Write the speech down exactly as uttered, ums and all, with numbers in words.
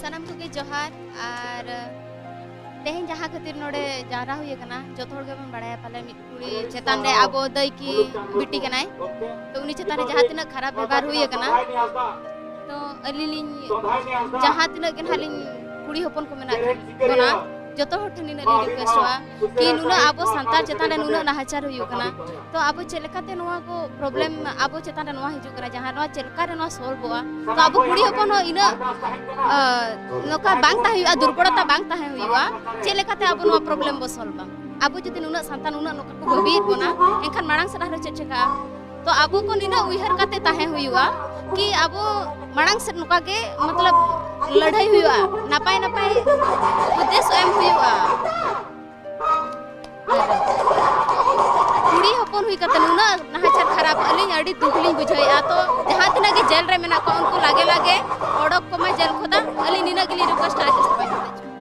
ᱥᱟᱱᱟᱢ ᱠᱚᱜᱮ ᱡᱚᱦᱟᱨ᱾ ᱟᱨ ᱛᱮᱦᱮᱧ ᱡᱟᱦᱟᱸ ᱠᱷᱟᱹᱛᱤᱨ ᱱᱚᱰᱮ ᱡᱟᱣᱨᱟ ᱦᱩᱭ ᱟᱠᱟᱱᱟ, ᱡᱚᱛᱚ ᱦᱚᱲ ᱜᱮᱵᱚᱱ ᱵᱟᱲᱟᱭᱟ ᱯᱟᱞᱮ, ᱢᱤᱫ ᱠᱩᱲᱤ ᱪᱮᱛᱟᱱ ᱨᱮ ᱟᱵᱚ ᱫᱟᱹᱭ ᱠᱤ ᱵᱤᱴᱤ ᱠᱟᱱᱟᱭ, ᱛᱚ ᱩᱱᱤ ᱪᱮᱛᱟᱱ ᱨᱮ ᱡᱟᱦᱟᱸ ᱛᱤᱱᱟᱹᱜ ᱠᱷᱟᱨᱟᱯ ᱵᱮᱵᱚᱦᱟᱨ ᱦᱩᱭ ᱟᱠᱟᱱᱟ, ᱛᱚ ᱟᱹᱞᱤᱧ ᱞᱤᱧ, ᱡᱟᱦᱟᱸ ᱛᱤᱱᱟᱹᱜ ᱜᱮ ᱱᱟᱦᱟᱜ ᱞᱤᱧ ᱠᱩᱲᱤ ᱦᱚᱯᱚᱱ ᱠᱚ ᱢᱮᱱᱟᱜ ᱵᱚᱱᱟ, ᱡᱚᱛᱚ ᱦᱚᱲ ᱴᱷᱮᱱ ᱱᱤᱱᱟᱹᱜ ᱞᱤᱧ ᱨᱤᱠᱩᱭᱮᱥᱴᱚᱜᱼᱟ ᱠᱤ ᱱᱩᱱᱟᱹᱜ ᱟᱵᱚ ᱥᱟᱱᱛᱟᱲ ᱪᱮᱛᱟᱱ ᱨᱮ ᱱᱩᱱᱟᱹᱜ ᱱᱟᱦᱟᱪᱟᱨ ᱦᱩᱭᱩᱜ ᱠᱟᱱᱟ, ᱛᱚ ᱟᱵᱚ ᱪᱮᱫ ᱞᱮᱠᱟᱛᱮ ᱱᱚᱣᱟ ᱠᱚ ᱯᱨᱚᱵᱞᱮᱢ ᱟᱵᱚ ᱪᱮᱛᱟᱱ ᱨᱮ ᱱᱚᱣᱟ ᱦᱤᱡᱩᱜ ᱠᱟᱱᱟ, ᱡᱟᱦᱟᱸ ᱱᱚᱣᱟ ᱪᱮᱫ ᱞᱮᱠᱟᱨᱮ ᱱᱚᱣᱟ ᱥᱚᱞᱵᱷᱚᱜᱼᱟ? ᱛᱚ ᱟᱵᱚ ᱠᱩᱲᱤ ᱦᱚᱯᱚᱱ ᱦᱚᱸ ᱤᱱᱟᱹᱜ, ᱟ, ᱱᱚᱝᱠᱟ ᱵᱟᱝ ᱛᱟᱦᱮᱸ ᱦᱩᱭᱩᱜᱼᱟ, ᱫᱩᱨᱵᱚᱞᱚᱛᱟ ᱵᱟᱝ ᱛᱟᱦᱮᱸ ᱦᱩᱭᱩᱜᱼᱟ᱾ ᱪᱮᱫ ᱞᱮᱠᱟᱛᱮ ᱟᱵᱚ ᱱᱚᱣᱟ ᱯᱨᱚᱵᱞᱮᱢ ᱵᱚ ᱥᱚᱞᱵᱷᱟ? ᱟᱵᱚ ᱡᱩᱫᱤ ᱱᱩᱱᱟᱹᱜ ᱥᱟᱱᱛᱟᱲ ᱱᱩᱱᱟᱹᱜ ᱱᱚᱝᱠᱟ ᱠᱚ ᱵᱷᱟᱹᱵᱤᱭᱮᱫ ᱵᱚᱱᱟ, ᱮᱱᱠᱷᱟᱱ ᱢᱟᱲᱟᱝ ᱥᱮᱫ ᱟᱨᱦᱚᱸ ᱪᱮᱫ ᱪᱮᱠᱟᱜᱼᱟ? ᱛᱚ ᱟᱵᱚ ᱠᱚ ᱱᱤᱱᱟᱹᱜ ᱩᱭᱦᱟᱹᱨ ᱠᱟᱛᱮ ᱛᱟᱦᱮᱸ ᱦᱩᱭᱩᱜᱼᱟ ᱠᱤ ᱟᱵᱚ ᱢᱟᱲᱟᱝ ᱥᱮᱫ ᱱᱚᱝᱠᱟ ᱜᱮ, ᱢᱚᱛᱞᱚᱵ, ᱞᱟᱹᱲᱦᱟᱹᱭ ᱦᱩᱭᱩᱜᱼᱟ, ᱱᱟᱯᱟᱭ ᱱᱟᱯᱟᱭ ᱦᱩᱫᱤᱥ ᱮᱢ ᱦᱩᱭᱩᱜᱼᱟ᱾ ᱠᱩᱲᱤ ᱦᱚᱯᱚᱱ ᱦᱩᱭ ᱠᱟᱛᱮ ᱱᱩᱱᱟᱹᱜ ᱱᱟᱦᱟᱪᱟᱨ ᱠᱷᱟᱨᱟᱯ, ᱟᱹᱞᱤᱧ ᱟᱹᱰᱤ ᱫᱩᱠ ᱞᱤᱧ ᱵᱩᱡᱷᱟᱹᱣᱮᱫᱼᱟ᱾ ᱛᱚ ᱡᱟᱦᱟᱸ ᱛᱤᱱᱟᱹᱜ ᱜᱮ ᱡᱮᱞ ᱨᱮ ᱢᱮᱱᱟᱜ ᱠᱚᱣᱟ, ᱩᱱᱠᱩ ᱞᱟᱜᱮ ᱞᱟᱜᱮ ᱚᱰᱚᱠ ᱠᱚᱢᱟ ᱡᱮᱞ ᱠᱷᱚᱱᱟᱜ, ᱟᱹᱞᱤᱧ ᱱᱤᱱᱟᱹᱜ ᱜᱮᱞᱤᱧ ᱨᱤᱠᱩᱭᱮᱥᱴᱟ᱾